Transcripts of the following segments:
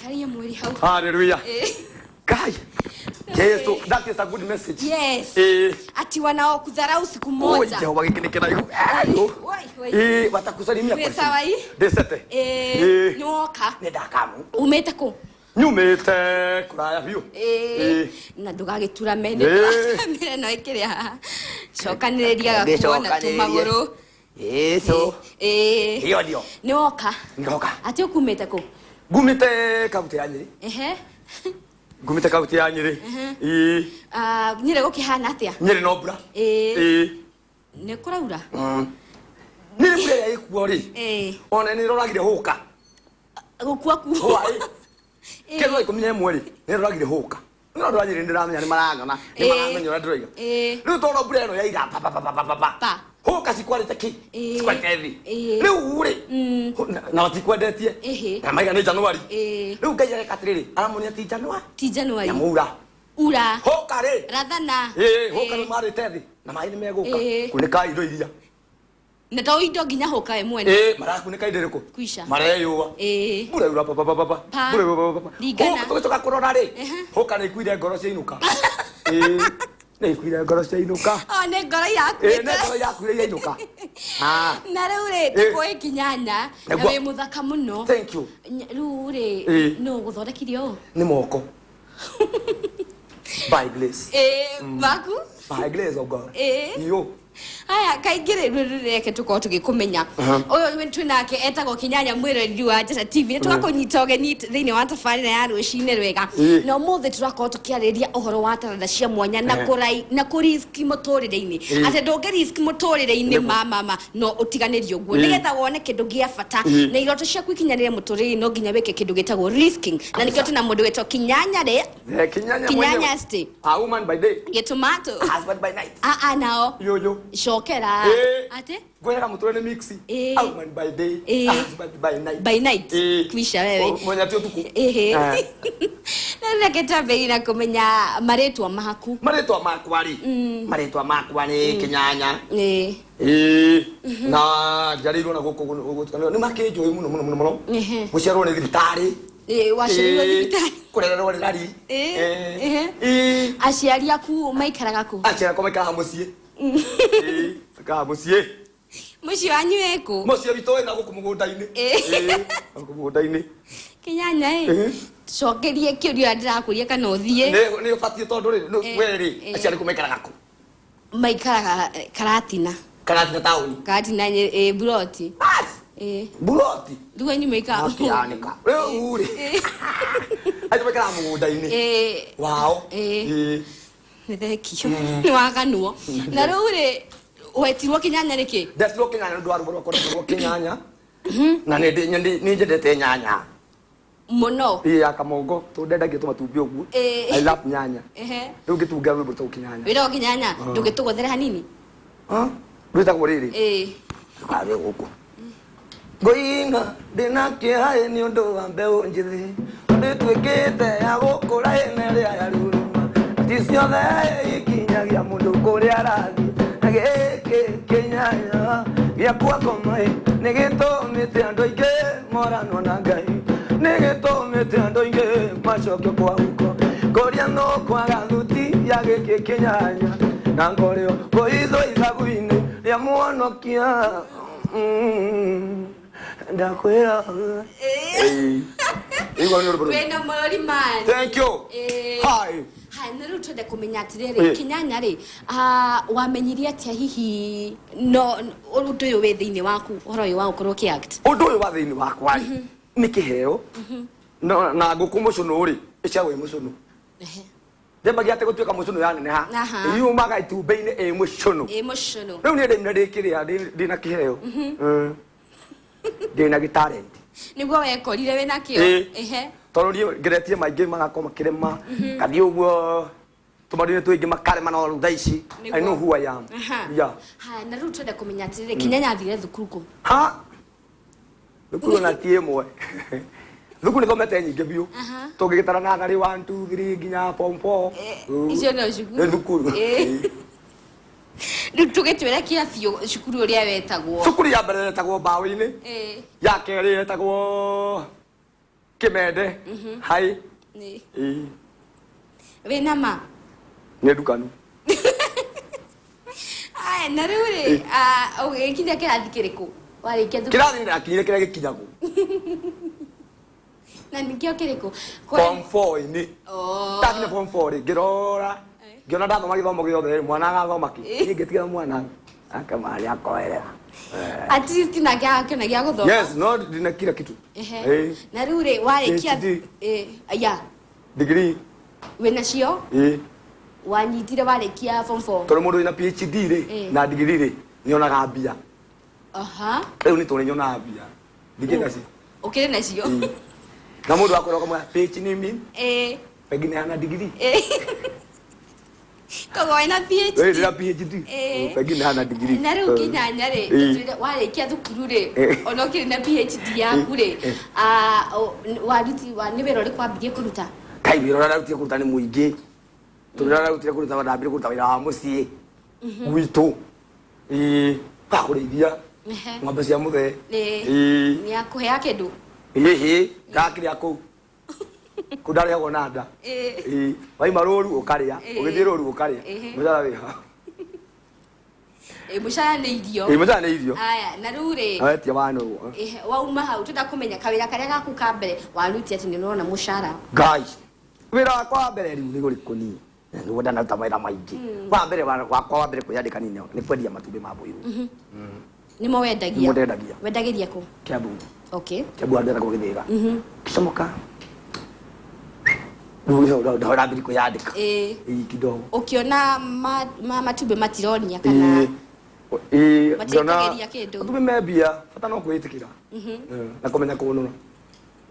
Ikaria mweri hau. Hallelujah. Eh. Kai. Jesu, that is a good message. Yes. Eh. Ati wanaokudharau siku Oi, moja. Jehova gĩkĩ nĩ kĩraihu. Ayo. Oi, oi. Eh, watakusalimia Wĩ kwa sawa ĩ? Ndĩcete. Eh, Eh. nĩ woka. Nĩ ndakamu. Umĩte kũ? Nyumĩte kũraya biũ. Eh, Eh. na ndũgagĩturame nĩ Eh. kamera ĩno ĩkĩrĩ haha. Cokanĩrĩria gakuo na Ngĩcokanĩrĩrie. tũmagũrũ. Yesu. Eh. Ndio ndio. Nĩ woka. Ndoka. Atĩ ũkumĩte kũ? Ngumĩte kaunti ya Nyĩrĩ. Ehe. Ngumĩte kaunti ya Nyĩrĩ. Ĩĩ. Ah, Nyĩrĩ gũkĩhana atĩa? Nyĩrĩ no mbura. Ĩĩ. Ĩĩ. Nĩ kũraura? Nyĩrĩ mbura ĩrĩa ĩkuo rĩ. Ĩĩ. Ona nĩ ĩroragire hũka. Gũkua ku. Hwaĩ. Ĩĩ. Kĩndũ 11 rĩ, nĩ ĩroragire hũka. No andũ a Nyĩrĩ nĩndĩramenya nĩ marang'ana, nĩ Ĩĩ. maramenya ũrĩa ndĩroiga. Ĩĩ. Rĩu tondũ mbura ĩno yaira pa pa pa pa pa pa pa. Pa. Hũka cikwarĩte kĩ? Ĩĩ. Cikwarĩte thĩ. Ĩĩ. Rĩu rĩ, na matikwendetie. Ĩhĩ. Na maiga nĩ Januari. Ĩĩ. Rĩu Ngai areka atĩrĩrĩ, aramonia ti Januari. Ti Januari. Nyamuura. Ura. Hũka rĩ. Rathana. Ĩĩ, hũka Ĩĩ. nĩ marĩte thĩ na maĩ nĩ megũka. Ĩĩ. Kunĩka indo iria. Na to indo nginya hũka we mwene. Ĩĩ, marakunĩka indo irĩkũ? Kwisha. Mareyũa. Ĩĩ. Mbura yura pa pa pa pa pa. Pa. Mbura yura pa pa pa. Ringana. Hũka tũgĩcoka kũrora rĩ. Ehe. Hũka nĩ ikuire ngoro ciainũka. Ĩĩ. Nĩ ikuire ngoro ciainũka. O nĩ ngoro Ĩĩ, irakuĩte. nĩ ngoro yakuire yainũka. Ah. Na rĩu rĩ, Ĩĩ. tũkũĩ Kinyanya na Nĩguo. wĩ mũthaka mũno. Thank you. Rĩu rĩ, Ĩĩ. nũ ũgũthondekire ũũ? Nĩ moko. By grace. Ĩĩ, maku? By grace of God. Ĩĩ. Yo. Haya, kaingĩ rĩ, rĩu reke tũkorwo tũgĩkũmenya. Ũyũ twĩ nake etagwo Kinyanya mwĩroreri wa Njata TV. Nĩ tũgakũnyita ũgeni thĩinĩ wa tabarĩra ya rũcinĩ rwega. Ĩĩ. Na ũmũthĩ tũrakorwo tũkĩarĩrĩria ũhoro wa taranda cia mwanya na kũrai na kũriski mũtũrĩre-inĩ. Ĩĩ. Atĩ ndũngĩriski mũtũrĩre-inĩ Nĩguo. ma mama no ũtiganĩrio ũguo. Ĩĩ. Nĩgetha wone kĩndũ gĩa bata Ĩĩ. na iroto ciaku ikinyanĩre mũtũrĩre-inĩ no nginya wĩke kĩndũ gĩtagwo risking. Na nĩkĩo twĩna mũndũ wĩtwo Kinyanya rĩ. Eh, Kinyanya Kinyanya mwenyewe. stay. A woman by day, Gĩtomato. husband by night. Aa nao. Yo yo. Cokera. Ĩĩ. Atĩ? Ngwĩraga mũtũrĩre nĩ mix. Ĩĩ. A woman by day, Ĩĩ. husband by night. By night. Ĩĩ. Kwisha wewe. Mũthenya ti ũtukũ. Ĩhĩ. Eh. Na reke twambĩrĩrie na kũmenya marĩtwa maku. Marĩtwa makwa rĩ, marĩtwa makwa nĩ Kinyanya. Ĩĩ. Ĩĩ. Na njiarĩirwo na gũkũ nĩ makĩnjũĩ mũno mũno mũno mũno. Ehe. Gũciarwo nĩ thibitarĩ. Ĩĩ, waciarirwo Ĩĩ. thibitarĩ. Kũrererwo nĩ rari. Ĩĩ. Ĩĩ. Ehe. Ĩĩ. Aciari aku maikaraga kũ? Aciari akwa maikaraga mũciĩ. Ĩĩ, maikaraga mũciĩ. Mũciĩ wanyu wĩ kũ? Mũciĩ witũ wĩna gũkũ mũgũnda-inĩ. Ĩĩ. Ĩĩ, gũkũ mũgũnda-inĩ. Kinyanya ĩ. Ĩĩ. Cokerie kĩũria ndĩrakũria kana ũthiĩ. Nĩ ũbatiĩ tondũ rĩ, we rĩ, Ĩĩ. aciari aku maikaraga kũ? Maikaraga Karatina. Karatina taũni. Karatina ĩ Buroti. Bas! Ĩĩ. Buroti. Rĩu anyu maikaraga kũ? Makĩanĩka. Rĩu rĩ, acio maikaraga mũgũnda-inĩ. Ĩĩ. Wao. Ĩĩ. Ĩĩ. Nĩ thengio. Nĩ waganwo. Na rĩu rĩ, wetirwo Kinyanya nĩkĩ? Ndetirwo Kĩnyanya nĩ ũndũ wa rwĩmbo rwakwa rwetagwo Kĩnyanya. Na nĩ nyendete nyanya. Mũno. Ĩĩ ya kamongo, tondũ ndendagia tũmatumbĩ ũguo. Ĩĩ. I love nyanya. Ehe. Rĩu ngĩtunga rwĩmbo rwĩtagwo Kĩnyanya. Wĩragwo Kinyanya, ndũngĩtũgũthĩra hanini? Ah, rwĩtagwo rĩrĩ. Ĩĩ. Rũkarĩ gũkũ. Ngũina ndĩna kĩeha ĩ nĩ ũndũ wa mbeũ njĩthĩ tondũ ĩtuĩkĩte ya gũkũra ĩna ĩrĩa ya ruruma ti ciothe ikinyagia mũndũ kũrĩa arathiĩ na gĩkĩ kĩnyanya gĩakwa ngoma ĩ nĩ gĩtũmĩte andũ aingĩ moranwo na Ngai nĩ gĩtũmĩte andũ aingĩ macoke kwa huko kũrĩa no kwaga thuti ya gĩkĩ kĩnyanya na ngorĩo kũhithwo ithagu-inĩ rĩa muonokia. Ndakwĩra. Ĩĩ. Igua nĩ rwĩmbo rũu. Wĩna mũrori man. Thank you. Ĩĩ. Hi. Haya, na rĩu twende kũmenya atĩrĩrĩ, Ĩĩ. Kinyanya rĩ, wamenyire atĩa hihi no ũndũ ũyũ wĩ thĩinĩ waku, ũhoro ũyũ wa gũkorwo ũkĩ-act? Ũndũ ũyũ wa thĩinĩ wakwa rĩ, nĩ kĩheo. Na ngũkũ mũcũnũ rĩ, ĩciaragwo ĩ mũcũnũ. Ehe. Ndĩambagia atĩ gũtuĩka mũcũnũ yaneneha. Aha. Yumaga itumbĩ-inĩ ĩ mũcũnũ. Ĩ mũcũnũ. Rĩu niĩ ndĩmire ndĩkĩrĩa ndĩna kĩheo. Ndĩna gĩtalent. Nĩguo wekorire wĩna kĩo? Ĩĩ. Ehe. Tondũ niĩ ngeretie maingĩ magakorwo makĩrema kathiĩ ũguo tũmaũndũ-inĩ tũingĩ makarema no rĩu thaa ici I know who I am. Aha. Yeah. Haya, na rĩu twende kũmenya atĩrĩrĩ, Kinyanya athire thukuru kũ? Ha! Thukuru ona ti ĩmwe. Thukuru nĩ thomete nyingĩ biũ. Aha. Tũngĩgĩtara natharĩ 1 2 3 nginya form 4. Icio no cukuru. Nĩ thukuru. Ĩĩ. Rĩu tũgĩtwĩre kĩa biũ cukuru ũrĩa wetagwo. Cukuru ya mbere yetagwo Mbaũ-inĩ. Ĩĩ. Ya kerĩ yetagwo Kimende hai. Nĩ Ĩĩ. Wĩna ma? Nĩ ndukanu. Aya, na rĩu rĩ, ũgĩkinya kĩrathi kĩrĩkũ warĩkia thukuru? Kĩrathi ndakinyire kĩrĩa gĩkinyagwo. Na nĩkĩo kĩrĩkũ? Form 4-inĩ. Oh. Ndakinya form 4 rĩ, ngĩrora, ngĩona ndathoma gĩthomo gĩothe rĩ, mwana agathoma kĩ? Niĩ ngĩtiga mwana akamarĩa akoerera. At least nake agakĩona gĩa gũthoma. Yes, no ndina kila kitu. Ehe. Ĩĩ. Na rĩu rĩ, warĩkia PhD. Aya. Degree. Wĩnacio? Ĩĩ. Wanyitire warĩkia form 4? Tondũ mũndũ wĩna PhD rĩ na degree rĩ, nĩonaga mbia. Aha. Rĩu nĩ tondũ nyonaga mbia, ndingĩ nacio. Ũkĩrĩ nacio. Ĩĩ. Na mũndũ akwĩra ũkamwĩra PhD mean pengine hana degree. Koguo wĩna PhD. Ĩĩ, ndĩna PhD. Pengine hana degree. Na rĩu Kĩnyanya rĩ, tũtwĩre, warĩkia thukuru rĩ, ona ũkĩrĩ na PhD yaku rĩ, waruti nĩ wĩra ũrĩkũ wambirie kũruta? Kai, wĩra ũrĩa ndarutire kũruta nĩ mũingĩ, tondũ ũrĩa ndarutire kũruta, ndambire kũruta wĩra wa mũciĩ gwitũ, ĩĩ, wa kũrĩithia ng'ombe cia mũthee. Ĩĩ. Nĩ akũhea kĩndũ? Ĩhĩ, ndakĩrĩa kũu kũu ndarĩhagwo na nda. Ĩĩ, waima rũru ũkarĩa, ũgĩthiĩ rũru ũkarĩa. Mũcara wĩho. Ĩ, mũcara nĩ irio. Ĩĩ, mũcara nĩ irio. Aya, na rĩu rĩ, Awetia wano ũguo. Wauma hau, twenda kũmenya kawĩra karĩa gaku ka mbere waruti atĩ nĩ ũrona mũcara. Ngai, wĩra wakwa wa mbere rĩu nĩ ũrĩkũ? Niĩ nĩguo ndanaruta mawĩra maingĩ. Wa mbere wakwa wa mbere kwĩyandĩka niĩ nĩ kwendia matumbĩ ma mbũirũ. Nĩmo wendagia? Nĩmo ndendagia. Wendagĩria kũ? Kiambu. Kiambu, handũ hetagwo Gĩthĩga. Gĩcomoka rĩu ndambĩrĩria kwĩyandĩka. Ĩĩ, kidogo. Ũkĩona matumbĩ matironia kana? Ĩĩ, Matiĩkagĩria kĩndũ? Matumbĩ me mbia, bata no kwĩĩtĩkĩra na kũmenya kũnũra,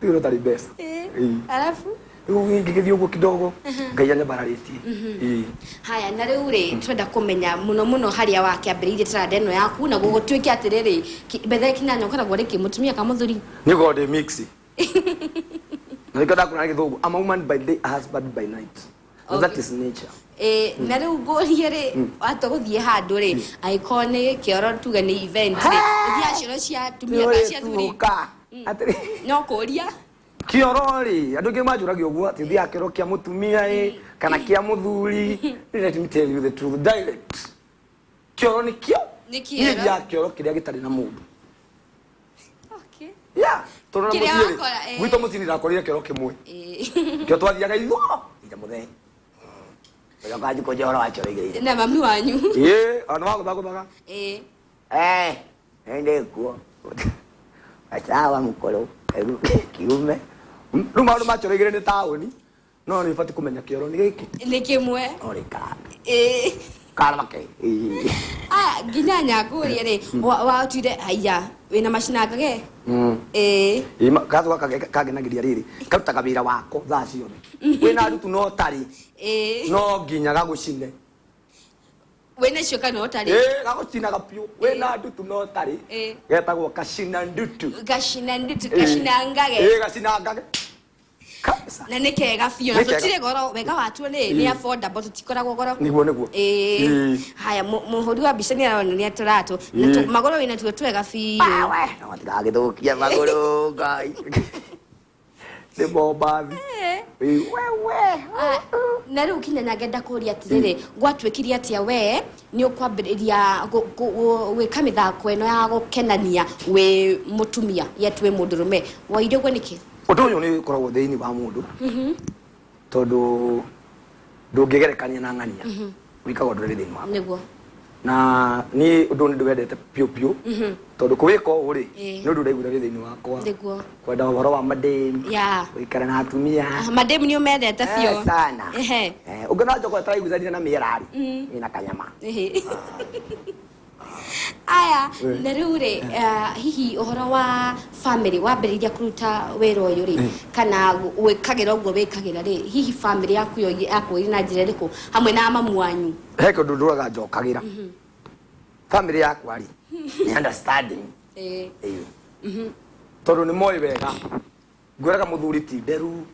ti ũrĩa ũtarĩ mbeca. Ĩĩ. Arabu? Rĩu ngĩgĩthiĩ ũguo kidogo, Ngai anyambararĩtie. Ĩĩ. Haya, na rĩu rĩ, twenda kũmenya mũno mũno harĩa wakĩambĩrĩirie taranda ĩno yaku na gũgũtuĩke atĩrĩrĩ, bethe Kĩnyanya ũkoragwo rĩkĩ mũtumia ka mũthuri? Nĩ ũkorwo ndĩ mix na nĩkĩo ndakũra na Gĩthũngũ, I'm a woman by day, a husband by night. And that is nature. Ĩ, na rĩu ngũrie rĩ, watua gũthiĩ handũ rĩ, angĩkorwo nĩ kĩoro, tuge nĩ event rĩ, ũthiaga cioro cia atumia kana cia athuri? Tuka atĩrĩ. No kũria. Kĩoro rĩ, andũ aingĩ manjũragia ũguo atĩ ũthiaga kĩoro kĩa mũtumia ĩ kana kĩa mũthuri. Let me tell you the truth direct, kĩoro nĩ kĩo. Nĩ kĩoro. Niĩ thiaga kĩoro kĩrĩa gĩtarĩ na mũndũ. Yeah, tondũ na Kĩrĩa mũciĩ rĩ, wakora, gwitũ mũciĩ ndakorire kĩoro kĩmwe, kĩo twathiaga ithuo ija mũthee ũcoka njikũ ũhoro wa kĩoro igĩrĩ. Na mami wanyu? Ĩĩ, ona wagũthagũthaga. Ndĩkuo acawa mũkũrũ kiume. Rĩu maũndũ ma kĩoro igĩrĩ nĩ taũni, no nĩ ũbatiĩ kũmenya kĩoro nĩ gĩkĩ. Nĩ kĩmwe. No rĩ karake. Aya, nginya nyangũrie rĩ, watuire haiya wĩna macinangage? Gathu gaka kangenagĩria rĩrĩ, karutaga wĩra wako thaa ciothe wĩna ndutu no tarĩ no nginya gagũcine. Wĩnacio kana ũtarĩ? Ĩĩ, gagũcinaga biũ wĩna ndutu no tarĩ. Getagwo kacina ndutu. Gacina ndutu, gacinangage. Ĩĩ, gacinangage kabisa. Na nĩ kega biũ na Nĩ kega. tũtirĩ goro, wega watuo nĩ affordable, tũtikoragwo goro. Nĩguo. Haya, mũhũri wa mbica nĩ aronania tũratũ na magũrũ wĩna tuo twega biũ. Awe, no matigagĩthũkia magũrũ, Ngai nĩ mombathi. Ĩĩ, wewe. Ah, na rĩu kinya ngenda kũria atĩrĩrĩ, gwatuĩkire atĩa we nĩ ũkwambĩrĩria gwĩka mĩthako ĩno ya gũkenania wĩ mũtumia yet wĩ mũndũrũme? Woire ũguo nĩkĩ? Ũndũ ũyũ nĩ ũkoragwo thĩinĩ wa mũndũ, tondũ ndũngĩgerekania na ng'ania, wĩkaga ũndũ ũrĩ thĩinĩ waku. Na niĩ ũndũ ũyũ nĩ ndĩwendete piũ piũ, tondũ kũwĩka ũũ rĩ, nĩ ũndũ ndaiguire wĩ thĩinĩ wakwa. Kwenda ũhoro wa madem, gũikara na atumia. Ah, mademu nĩ ũmendete biũ? Sana. Ũngĩona njoko ĩtaraiguithanire na mĩera rĩ, ĩna kanyama. Aya, na rĩu rĩ, hihi ũhoro wa family, wambĩrĩria kũruta wĩra ũyũ rĩ, kana gwĩkagĩra ũguo wĩkagĩra rĩ, hihi family yaku yo yakũrire na njĩra ĩrĩkũ hamwe na mamu wanyu? He kĩndũ ndũraga njokagĩra, family yakwa rĩ, nĩ understanding. Ĩĩ. Tondũ nĩ moĩ wega ngwĩraga mũthuri ti nderu,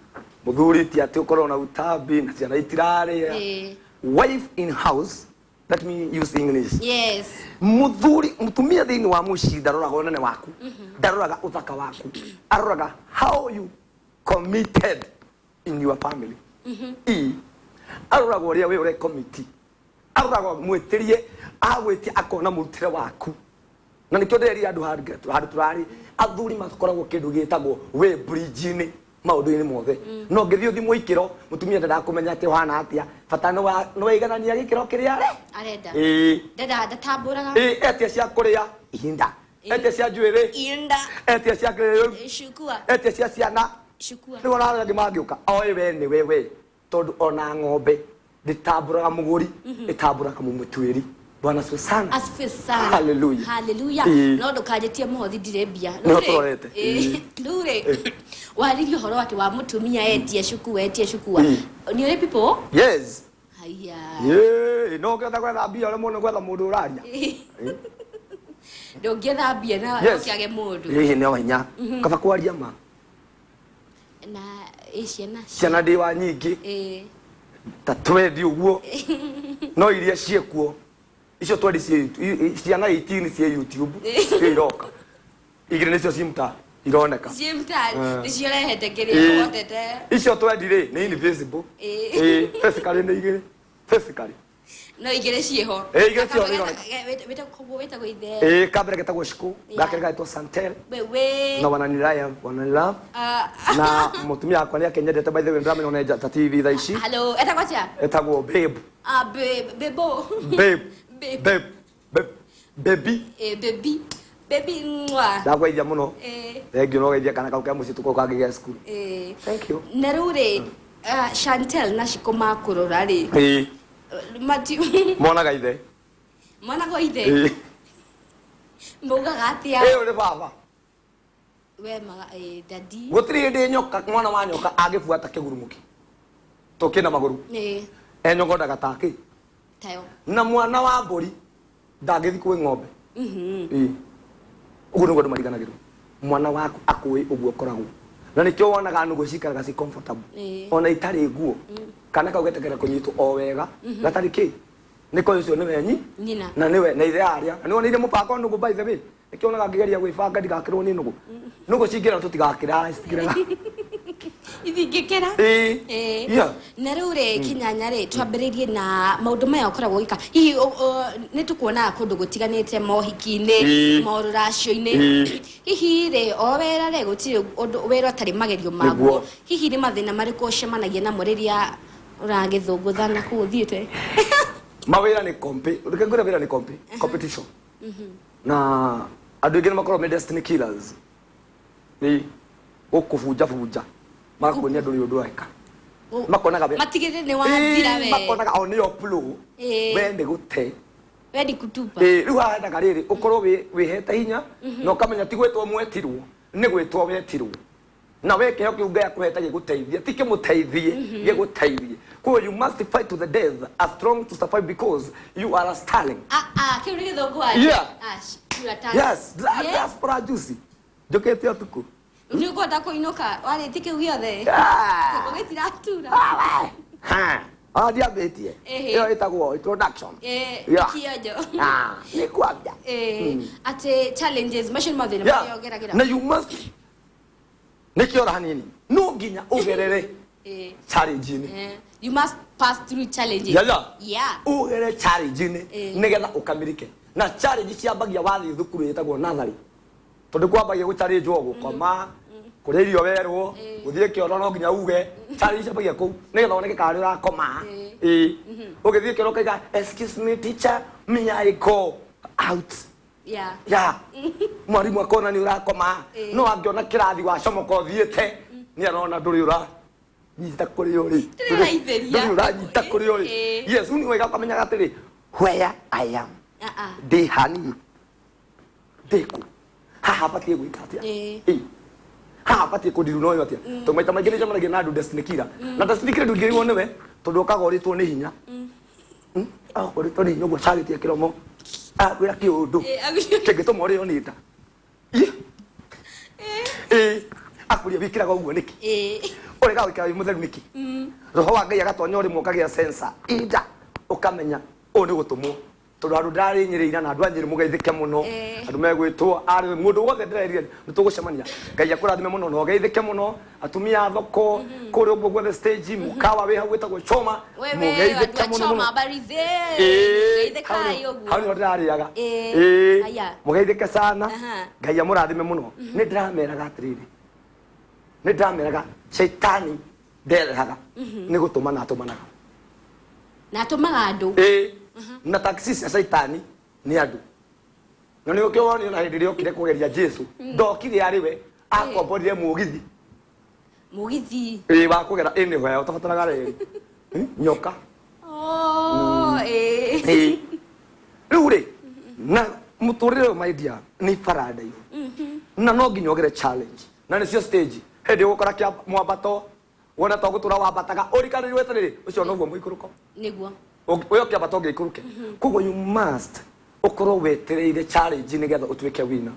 mũthuri ti atĩ ũkorwo na utambi na ciana itirarĩa. Wife in house, let me use English. Muthuri, mutumia thĩinĩ wa mũciĩ ndaroraga ũnene waku, ndaroraga ũthaka waku, aroraga how you Committed in your family. I aroraga ũrĩa we ũre commit, aroraga mwĩtĩrie agwĩtia akona mũrutĩre waku. Na nĩkĩo ndĩrerire andũ handũ tũrarĩ athuri makoragwo kĩndũ gĩtagwo wĩ bridge-inĩ maũndũ-inĩ mothe. No ngĩthiĩ ũthimwo ikĩro, mũtumia ndendaga kũmenya atĩ ũhana atĩa, bata nĩ waiganania gĩkĩro kĩrĩa are arenda. Ĩĩ. Ndenda ndatambũraga. Ĩĩ, etia cia kũrĩa ihinda, etia cia njuĩrĩ, inda, etia cia kĩrĩu, cukua, etia cia ciana. Cukua. Rĩu ona arĩa angĩ mangĩũka oĩ we nĩwe we, tondũ ona ng'ombe ndĩtambũraga mũgũri, ĩtambũraga mũmũtuĩri. Bwana asifiwe sana. Asifiwe sana. Hallelujah. Hallelujah. Ĩĩ. No ndũkanjĩtie mũhothi, ndirĩ mbia. Nĩho Rĩu rĩ, tũrorete. ĩĩ, rĩu rĩ, waririe ũhoro atĩ wa mũtumia etie cukua, etie cukua. Nĩ ũrĩ people? Yes. Haya. Ĩĩ, no ũngĩhota gwetha mbia ũremwo nĩ gwetha mũndũ ũraria. Ndũngĩetha mbia na ũkĩage mũndũ. Ĩĩ, nĩ hinya kaba kwaria ma. Na ĩ ciana? Ciana ndĩ wa nyingĩ, ta 20 ũguo, no iria ciĩkuo icio 20 ciĩ ciana 18 ciĩ YouTube, cio iroka igĩrĩ nĩcio cimta ironeka. Ciĩ mta. Nĩcio ũrehete kĩrĩa ũhotete. Icio 20 rĩ, nĩ invisible. Ĩĩ. Ĩĩ, physically nĩ igĩrĩ physically. No igĩrĩ ciĩho. Ĩĩ, igĩrĩ ciĩho nĩ. Koguo wĩtagwo ithe? Ĩĩ, kambere getagwo Shiku, gakerĩ gagetwo Santel. Wewe. Na wananilaya wananilove. Na mũtumia wakwa nĩ akenyendete, by the way, ndĩramenya ona Njata TV thaa ici. Hello, etagwo atĩa? Etagwo Babe. Ah, bebo. Babe. Babe. Babe, babe, baby. Eh, baby, baby, mwa. Ndakweithia mũno. Thank you, no geithia kana kau ke mũciĩ tũkorwo kangĩgĩa cukuru. Thank you. Na rĩu rĩ, Chantel na Shiko makũrora rĩ, mati monaga ithe. Monaga ithe. Maugaga atĩa? Ĩyo nĩ baba. We maga daddy. Gũtirĩ hĩndĩ nyoka, mwana wa nyoka angĩbuata kĩgurumũki tũkĩna magũrũ, enyogondaga takĩ. Tayo. Na mwana wa mbũri ndangĩthi kwĩ ng'ombe. Ĩĩ. Ũguo nĩguo andũ mariganagĩrwo, mwana waku akũĩ ũguo ũkoragwo, na nĩkĩo wonaga nũgũ cikaraga ci comfortable ona itarĩ nguo. Kana kau getagĩra kũnyitwo o wega gatarĩ kĩ, nĩko ũcio nĩwe nyi nyina. Na nĩwe na ithe arĩa na nĩwonire mũbango nũgũ. By the way, nĩkĩo wonaga ngĩgeria gwĩbanga ndigakĩrwo nĩ nũgũ. Nũgũ cingĩra tũtigakĩra, citikĩraga. Ithingĩkĩra. Ĩĩ. Na rĩu rĩ, Kĩnyanya rĩ, twambĩrĩrie na maũndũ maya ũkoragwo ũgĩka. Hihi nĩ tũkuonaga kũndũ gũtiganĩte, mohiki-inĩ, morũracio-inĩ. Hihi rĩ, o wĩra rĩ, gũtirĩ ũndũ wĩra ũtarĩ magerio maguo. Nĩguo. Hihi nĩ mathĩna marĩkũ ũcemanagia namo rĩrĩa ũragĩthũngũtha na kũu ũthiĩte? Mawĩra nĩ kompi, reke ngwĩre, wĩra nĩ kompi competition, na andũ aingĩ nĩ makoragwo me destiny killers, nĩ gũkũbunja bunja, magakuonia ndũrĩ ũndũ weka, makonaga matigĩrĩre nĩ wathira we. Makonaga o nĩo flow. We nĩ gũte. We ni kutupa. Ĩĩ, rĩu haha hendaga rĩrĩ ũkorwo wĩhete hinya na ũkamenya ti gwĩtwo mwetirwo, nĩ gwĩtwo wetirwo, na we kĩheo kĩu Ngai akũhete gĩgũteithie, ti kĩmũteithie, gĩgũteithie. Koguo you must fight to the death, a strong to survive, because you are a sterling. Ah ah, kĩu nĩ gĩthũngũ atĩa? Yeah. Ah, kura ta. Yes, diaspora juicy njũkĩte ũtukũ. Nĩ ũkwenda kũinũka warĩtie kĩu gĩothe. Ah. Kĩongo gĩtiratura. Ha, ah, ndiambĩtie. Ĩyo ĩtagwo introduction. Kĩonjo. Ah, nĩ kwambia. Atĩ challenges macio nĩ mathĩna marĩa ũgeragĩra. Na you must, nĩkĩo hanini, no nginya ũgerere challenge-inĩ. You must pass through challenges. Ũgere challenge-inĩ nĩgetha ũkamĩrĩke. Na challenge ciambagia wathiĩ thukuru ĩtagwo natharĩ, tondũ kwambagia gũchallenge gũkoma, kũrĩa irio werwo, gũthiĩ kĩoro no nginya uge. Challenge ciambagia kũu nĩgetha woneke kana nĩ ũrakoma. Ĩĩ, ũgĩthiĩ kĩoro ũkaiga, "Excuse me, teacher, may I go out?" Ya mwarimũ akona nĩ ũrakoma. No angĩona kĩrathi wacomoka ũthiĩte, nĩ arona ndũrĩ ũranyita kũrĩa ũrĩ. Ndũrĩ ũraithĩria. Ndũrĩ ũranyita kũrĩa ũrĩ. Yes, rĩu nĩ wega ũkamenyaga atĩrĩ, where I am, Ah ah. ndĩ hani, ndĩ kũ, haha batiĩ gwĩka atĩa. Ĩĩ. Haha batiĩ kũndiru noyo atĩa, tondũ maita maingĩ nĩ njemanagia na andũ destiny killer, na destiny killer ndũngĩrigwo nĩwe tondũ ũkaga ũrĩtwo nĩ hinya. Ũrĩtwo nĩ hinya ũguo carĩtie kĩromo akwĩra kĩũndũ kĩngĩtũma ũrĩo nĩ nda. Ĩ. Ĩ, akũria wĩkĩraga ũguo nĩkĩ, ũrega gwĩkĩra wĩ mũtheru nĩkĩ. Roho wa Ngai agatonya ũrĩmwe, ũkagĩa sensor inda, ũkamenya ũyũ nĩ gũtũmwo. Tondũ andũ ndarĩ Nyĩrĩ ira na andũ a Nyĩrĩ mũgeithĩke mũno. Eh. Andũ megwĩtwo arĩ mũndũ wothe ndĩrerire nĩ tũgũcemania. Ngai akũrathime mũno na ũgeithĩke mũno. Atumia a thoko kũrĩa ũguo guothe stage, mũkawa wĩ hau wĩtagwo Choma. Wewe Mũgeithĩke andũ a mũno Choma mũno. habari zenu? Ĩĩ, Geithĩkai ũguo. hau nĩho ndĩrarĩaga. Ĩĩ, Ĩĩ, aya. mũgeithĩke sana. Aha. Ngai amũrathime mũno. Nĩ ndĩrameraga atĩrĩrĩ, nĩ ndĩrameraga caitani nderehaga nĩ gũtũmana atũmanaga. Na atũmaga andũ. Ĩĩ, na taxi cia caitani nĩ andũ, na nĩ ũkĩo wonio na hĩndĩ ĩrĩa okire kũgeria Jesu ndokire arĩ we, akomborire mũgithi. Mũgithi. Ĩĩ, wa kũgera anywhere ũtabataraga reri. Nyoka. Oh, ĩĩ. Ĩĩ. Rĩu rĩ, na mũtũrĩre ũyũ, my dear, nĩ bara ndaihu na no nginya ũgere challenge, na nĩcio stage. Hĩndĩ ũgũkora kĩa mwambato wona to gũtũra wambataga ũrikanĩrwo atĩrĩrĩ, ũcio noguo mũikũrũko. Nĩguo. Ũyũ ũkĩambata ũngĩikũrũke, koguo you must ũkorwo wetereire challenge nĩgetha ũtuĩke winner,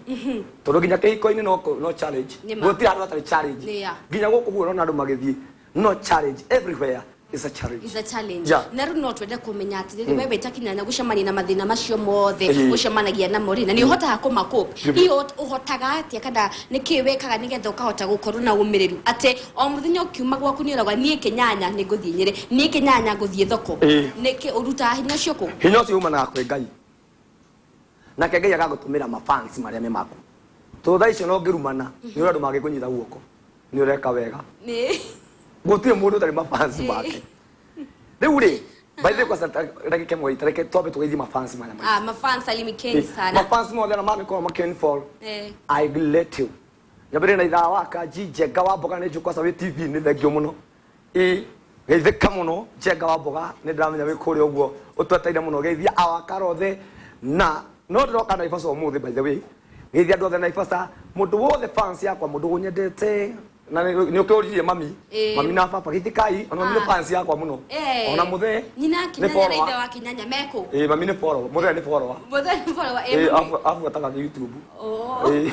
tondũ nginya kĩhiko-inĩ no challenge. Nĩ ma. Gũtirĩ handũ hatarĩ challenge. Nĩ ya. Nginya gũkũ guo ũrona andũ magĩthiĩ no challenge, everywhere is a challenge. Is a challenge. Yeah. Na rĩu no twende kũmenya atĩrĩrĩ, we wĩta Kinyanya gũcemania na mathĩna macio mothe ũcemanagia namo rĩ, na nĩ ũhotaga kũmacope? Hihi ũhotaga atĩa, kana nĩ kĩĩ wĩkaga nĩgetha ũkahota gũkorwo na ũmĩrĩru atĩ o mũthenya ũkiuma gwaku nĩ ũrauga, "Niĩ Kĩnyanya nĩ ngũthiĩ Nyĩrĩ, niĩ Kĩnyanya ngũthiĩ thoko"? Nĩkĩ ũrutaga hinya ũcio kũ? Hinya ũcio umanaga kwĩ Ngai, nake Ngai agagũtũmĩra mafans marĩa me maku, tondũ thaa icio no ngĩrumana nĩ ũrĩa andũ mangĩkũnyita guoko nĩ ũreka wega. Nĩ Gũtirĩ mũndũ ũtarĩ mafans make. Rĩu rĩ, by the way, kwanza ndagĩka ĩmwe reke twambe tũgeithie mafans marĩa Ah, mafans, salimikeni sana. Mafans mothe na mangĩkorwo makĩnfollow, Eh. I let you nyambĩrĩrie na ithaa wa Kanji Njenga wa Mboga. Nĩ njũĩ kwanza wĩ TV, nĩ thengio mũno. Ĩ geithĩka mũno, Njenga wa Mboga, nĩ ndĩramenya wĩ kũrĩa ũguo ũtweteire mũno. Geithia awakara othe, na no ndĩroka Naivasha ũmũthĩ, by the way. Geithia andũ othe Naivasha, mũndũ wothe fans yakwa, mũndũ ũnyendete, na nĩ ũkĩũririe mami. Ĩ. Mami na baba, geithĩkai, ona mami nĩ Ah. fans yakwa mũno. Eh. Ona mũthee Nyina nĩ Kinyanya na follower. ithe wa Kinyanya mekũ? Ĩ, mami nĩ follower, mũthee nĩ follower. Mũthee nĩ follower, Ĩ, ĩ, mami. Abuataga YouTube. Oh. Ĩ.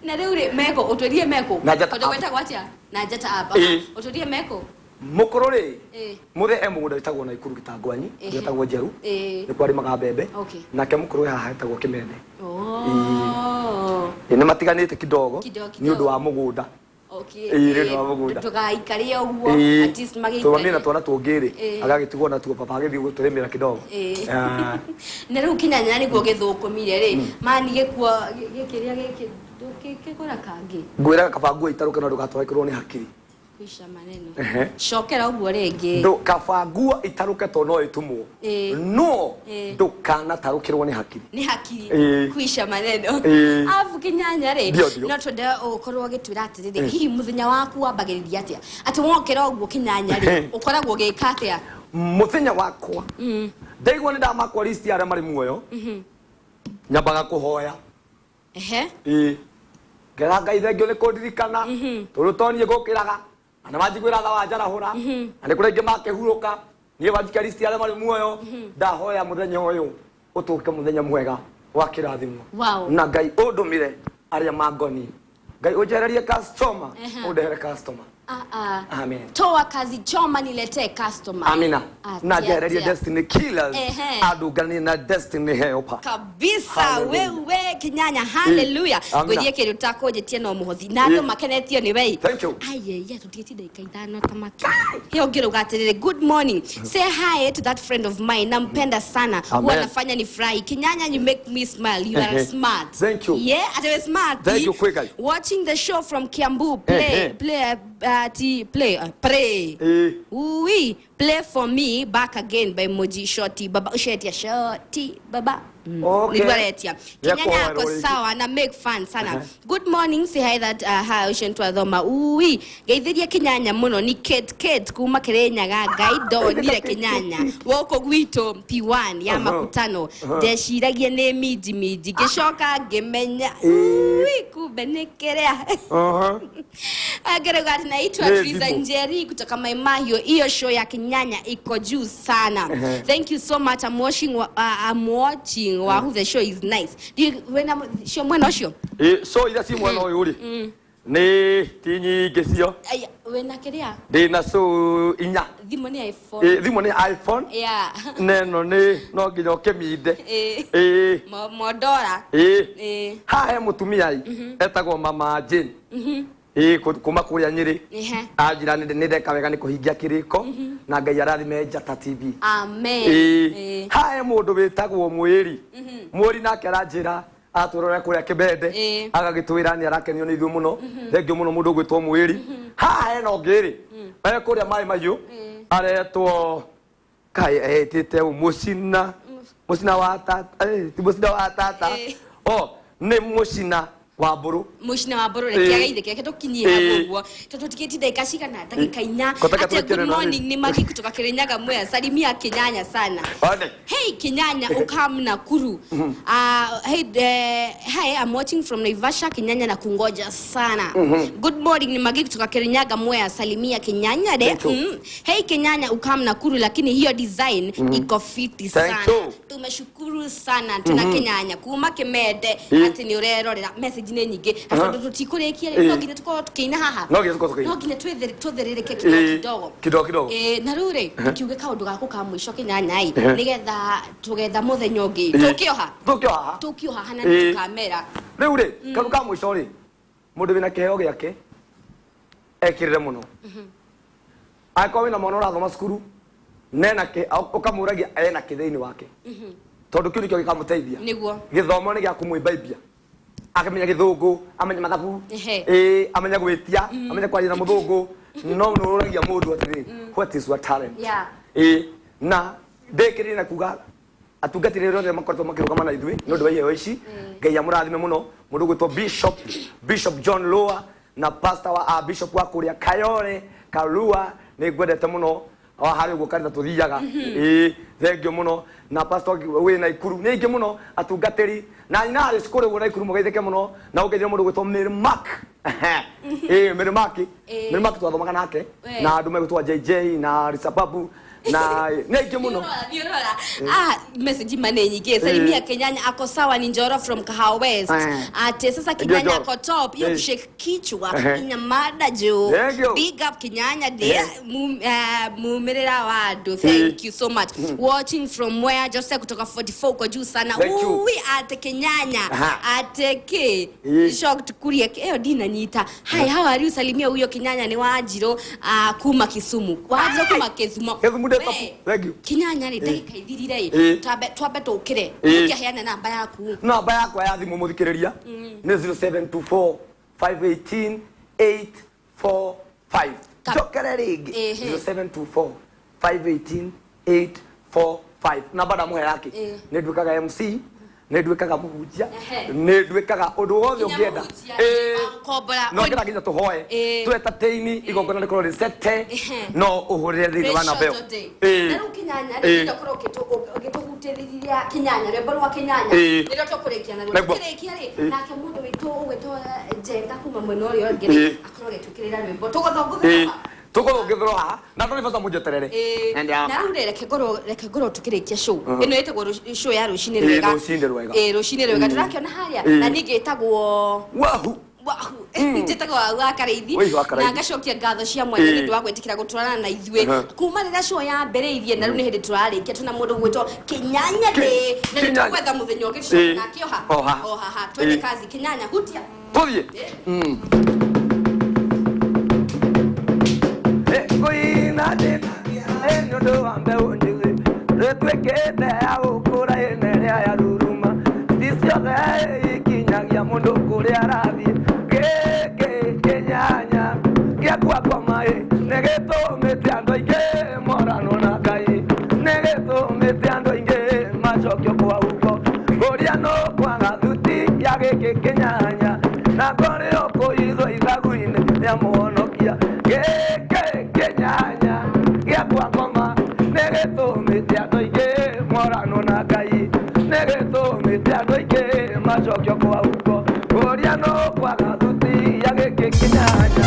Na rĩu rĩ, meko ũtwĩrie meko. Na Njata Tondũ App. gwĩtagwo atĩa na Njata App? Ĩ. Ũtwĩrie meko. Mũkũrũ rĩ, Ĩ. mũthee e mũgũnda wĩtagwo Naikuru Gĩtangwanyi, Ehe. wĩtagwo Njeru. Ĩ. Nĩ kwarĩmaga mbembe. Okay. Nake mũkũrũ wĩ haha etagwo Kĩmende. Oh. Ĩ, nĩ matiganĩte kidogo Kidogo, nĩ kidogo. ũndũ wa mũgũnda. Okay. Ĩ, nĩ ũndũ wa mũgũnda. Ndũgaikare ũguo. Ĩ, At least tondũ mami magĩikare. na twana tũngĩ rĩ, Ĩ. agagĩtigwo natuo, baba agĩthiĩ gũtũrĩmĩra kidogo. Ĩ. Ah. Na rĩu Kinyanya nĩguo gĩthũkũmire rĩ, mani gĩkuo gĩkĩrĩa gĩkĩ ndũngĩkĩgũra kangĩ? Ngwĩraga kaba nguo itarũke no ndũgatwarĩkĩrwo nĩ hakiri. Kwisha maneno. Ehe. Cokera ũguo rĩngĩ. Kaba nguo itarũke tondũ no ĩtumwo, Ĩ. no Ĩ. ndũkanatarũkĩrwo nĩ hakiri. Nĩ hakiri. Ĩ. Kwisha maneno. Ĩ. Arabu Kinyanya rĩ, Ndio, ndio. no twende ũkorwo ũgĩtwĩra atĩrĩrĩ, hihi mũthenya waku wambagĩrĩria atĩa, atĩ wokĩra ũguo Kinyanya rĩ, ũkoragwo ũgĩka atĩa? Mũthenya wakwa, ndaigua nĩ ndamakwa list ya arĩa marĩ muoyo, nyambaga kũhoya. Ehe. Ĩ, ngera Ngai thengio nĩ kũndirikana, tondũ to niĩ ngũkĩraga na manjiguĩra tha wa njarahũra, na nĩ kũrĩ aingĩ makĩhurũka. Niĩ wanjikia list ya arĩa marĩ muoyo, ndahoya mũthenya ũyũ ũtũke mũthenya mwega wa kĩrathimo. Wow. Na Ngai ũndũmĩre arĩa mangoni, Ngai ũnjehererie customer, Ehe. ũndehere customer. Ah, ah. Amen. Toa kazi choma niletee customer. Amina. Atia, Na njehererie atia. destiny killers, Ehe. andunganie na destiny helper. Kabisa. Hallelujah. Wewe Kinyanya, haleluya. Amina. Ngwĩrie kĩndũ takũnjĩtie no mũhothi na andũ Ĩ. makenetio nĩ wei. Thank you. Ayaya, tũtigĩtie ndagĩka 5 ta maki hiyo. Ũngĩrauga atĩrĩrĩ, "Good morning, say hi to that friend of mine, nampenda sana." Amen. Huwa anafanya ni furahi. Kinyanya, you make me smile, you are Ehe. smart. Thank you. Yeah, ati we smart. Thank you, Kwigai. Watching the show from Kiambu. Play Ehe. play ti play pray. Ĩ. Ui, "Play for me Back Again" by Moji Shoti Baba. Ushetia Shoti Baba. Okay. Nĩguo aretia. Nĩekũhoerwo Kinyanya ako rĩngĩ. sawa na make fun sana. Good morning, say hi that hi ũcio nĩtwathoma. Ui, geithĩria Kinyanya mũno, ni Kate Kate kuma Kirinyaga. Ngai ndonire Kinyanya gũkũ gwitũ P1 ya makutano, ndeciragia nĩ minji minji, ngĩcoka ngĩmenya, ui, kumbe nĩ kĩrĩa. Ngerauga ati naitwa Nĩ Triza thimũ. Njeri kutoka Maimahio. Hiyo show ya Kinyanya iko juu sana. Ehe. Thank you so much. I'm watching Wahoo. The show is nice. Do you, when I'm show mwena ũcio? Ĩ, so iria ci mwena ũyũ rĩ, Nĩ ti nyingĩ cio. Aya, wĩna kĩrĩa? Ndĩna cũ inya. Thimũ nĩ iPhone. Ĩ, thimũ nĩ iPhone. Neno nĩ no nginya ũkĩminde. Ĩ. Mondora. Ĩ. Haha he mũtumia ĩ etagwo Mama Jane, ĩ, kuma kũrĩa Nyĩrĩ. Anjĩra nĩ ndeka wega nĩ kũhingia kĩrĩko na Ngai arathime Njata TV. Amen. Ĩ. Haha he mũndũ wĩtagwo Mwĩri. Mwĩri nake aranjĩra atwĩrore kũrĩa Kĩbende. Agagĩtwĩra nĩ arakenio nĩ ithuĩ mũno. Thengiũ mũno mũndũ ũgwĩtwo Mwĩri. Haha hena ũngĩ rĩ e kũrĩa Maĩ Mahiũ, aretwo kaĩ etĩte ũ Mũcina, Mũcina wa tata, ti Mũcina wa tata. O nĩ Mũcina wa Mbũrũ. Mũcina wa Mbũrũ. Reke agaithĩke, reke tũkinyie hau ũguo tondũ tũtikĩtie ndagĩka cigana, ndagĩka 4. Kotaka Ate twĩkĩre good na morning, ni Magi kutoka Kirinyaga Mwea, salimia Kinyanya sana. One. Hey Kinyanya, ukam Nakuru. Hey, hi, I'm watching from Naivasha. Kinyanya na kungoja sana. Good morning, ni Magi kutoka Kirinyaga Mwea, salimia Kinyanya de. Thank you. Hey Kinyanya, ukam Nakuru, lakini hiyo design iko fiti Thank sana. you. Tumeshukuru sana tuna Kinyanya kuma Kimende ati ni urerorera. Message nĩ nyingĩ tondũ tũtikũrĩkia rĩ, no nginya tũkorwo tũkĩina haha. No nginya tũkorwo tũkĩina. No nginya twĩthĩrĩrĩke kidogo kidogo. Kidogo kidogo. Na rĩu rĩ, tukiuge kaũndũ gaku ka mũico Kinyanya ĩ, nĩgetha tũgetha mũthenya ũngĩ. Tũkĩoha. Tũkĩoha. Tũkĩoha hana nĩ tũkamera. Rĩu rĩ, karu ka mũico rĩ, mũndũ wĩna kĩheo gĩake ekĩrĩre mũno. Angĩkorwo wĩna mwana ũrathoma cukuru nena kĩ, ũkamũragia ena kĩ thĩinĩ wake, tondũ kĩu nĩkĩo gĩkamũteithia. Gĩthomo nĩ gĩa kũmwĩmbaibia, akamenya gĩthũngũ, amenye mathabu, ĩ, amenye gwĩtia, amenye kwaria na mũthũngũ. No nĩ ũragia mũndũ atĩrĩrĩ, what is your talent? Ĩ, na ndĩkĩrĩrie na kuga atungatĩri othe makoretwo makĩrũgama na ithuĩ nĩ ũndũ wa iheo ici, Ngai amũrathime mũno. Mũndũ ũgwĩtwo Bishop John Loa na pastor wa bishop wa kũrĩa Kayole Karua, nĩ ngwendete mũno wa harĩ ũguo kanitha tũthiaga. Ĩ, thengio mũno. Na pastor wĩ Naikuru, nĩ aingĩ mũno atungatĩri na nyina harĩ cukuru ũguo Naikuru, mũgeithĩke mũno. Na ũngeithie mũndũ ũgwĩtwo Mary Mark. Ĩ, Mary Mark. Mary Mark twathomaga nake na andũ megũtwo JJ na Risababu na nĩ aingĩ mũno. Niũrora. Ah, message mane nyingĩ. Salimia Kenyanya, ako sawa, ni Njoro from Kahawa West. Ate sasa Ndio Kinyanya Njoro. ako top. Hiyo kushake kichwa ina mada juu. Thank you. Big up Kinyanya dear. Mumirira wa andũ. Thank you so much. Watching from where? Jose kutoka 44, uko juu sana. Thank you. Ui, ate Kenyanya. Ate ke. Shocked kuria ĩyo ndinanyita. Hi, how are you? Salimia huyo Kinyanya, ni Wanjirũ kuma Kisumu. Wanjirũ kuma Kisumu. Kisumu ndĩ We. top. Thank you. Kinyanya rĩ, ndagĩka ithirire ĩ, twambe tũkĩre. Ũkĩheana namba yaku. Namba yakwa ya thimũ, mũthikĩrĩria, nĩ 0724 518 845. Njokere rĩngĩ. 0724 518 845. Namba ndamũhe yake. Nĩ nduĩkaga MC, nĩ nduĩkaga mũhunjia, nĩ nduĩkaga ũndũ wothe Nginya ũngĩenda. mũhunjia, Ĩ. wakombora. No ngĩenda nginya tũhoe, twetateini igongona rĩkorwo rĩcete, no ũhũrĩre thĩinĩ wa namba ĩyo. Ĩ. Na rĩu Kinyanya Ĩ. rĩ, ndenda ũkorwo ũgĩtũhutĩrĩria Kinyanya, rwĩmbo rwa Kinyanya nĩrĩo tũkũrĩkia naruo. Nĩguo. Tũkĩrĩkia rĩ, nake mũndũ witũ ũgwĩtwo Njenga kuma mwena ũrĩa ũngĩ rĩ, akorwo agĩtwĩkĩrĩra rwĩmbo tũgũthũngũthĩra. Tũgũthũngĩthĩrwo haha na ndũrĩ bata mũnjeterere. Na rĩu rĩ, reke ngorwo tũkĩrĩkia show ĩno ĩtagwo show ya rũcinĩ rwega. Rũcinĩ rwega. Ĩ, rũcinĩ rwega tũrakĩona harĩa. Na ningĩ ĩtagwo Wahu. Wahu. Njĩtagwo Wahu wa Karĩithi. Waihu wa Karĩithi. Na ngacokia ngatho cia mwanya nĩ ũndũ wa gwĩtĩkĩra gũtwarana na ithuĩ kuma rĩrĩa show yambĩrĩirie, na rĩu nĩ hĩndĩ tũrarĩkia. Tũna mũndũ gwĩtwo Kinyanya ndĩ na nĩ Kinyanya. tũgwetha mũthenya ũngĩ tũcoke nake oha O haha. o haha. Twende kazi. Kinyanya, hutia. Tũthiĩ. Ngũina ndĩna nĩ ũndũ wa mbeũ njĩthĩ rĩtuĩkĩte ya gũkũra ĩna ĩrĩa ya ruruma, ti ciothe ikinyagia mũndũ kũrĩa arathiĩ. Gĩkĩ kĩnyanya gĩakwa ngoma ĩ nĩ gĩtũmĩte andũ aingĩ moranwo na Ngai, nĩ gĩtũmĩte andũ aingĩ macokio kwa huko kũrĩa no kwaga thuti ya gĩkĩ kĩnyanya, na kũrĩ ũkũithwo ithagu-inĩ rĩa mũhonokia. Gĩkĩ kĩnyanya gĩakwa ngoma nĩ gĩtũmĩte andũ aingĩ moranwo na Ngai, nĩ gĩtũmĩte andũ aingĩ macokio kwa huko kũrĩa no kwaga thuti ya gĩkĩ kĩnyanya.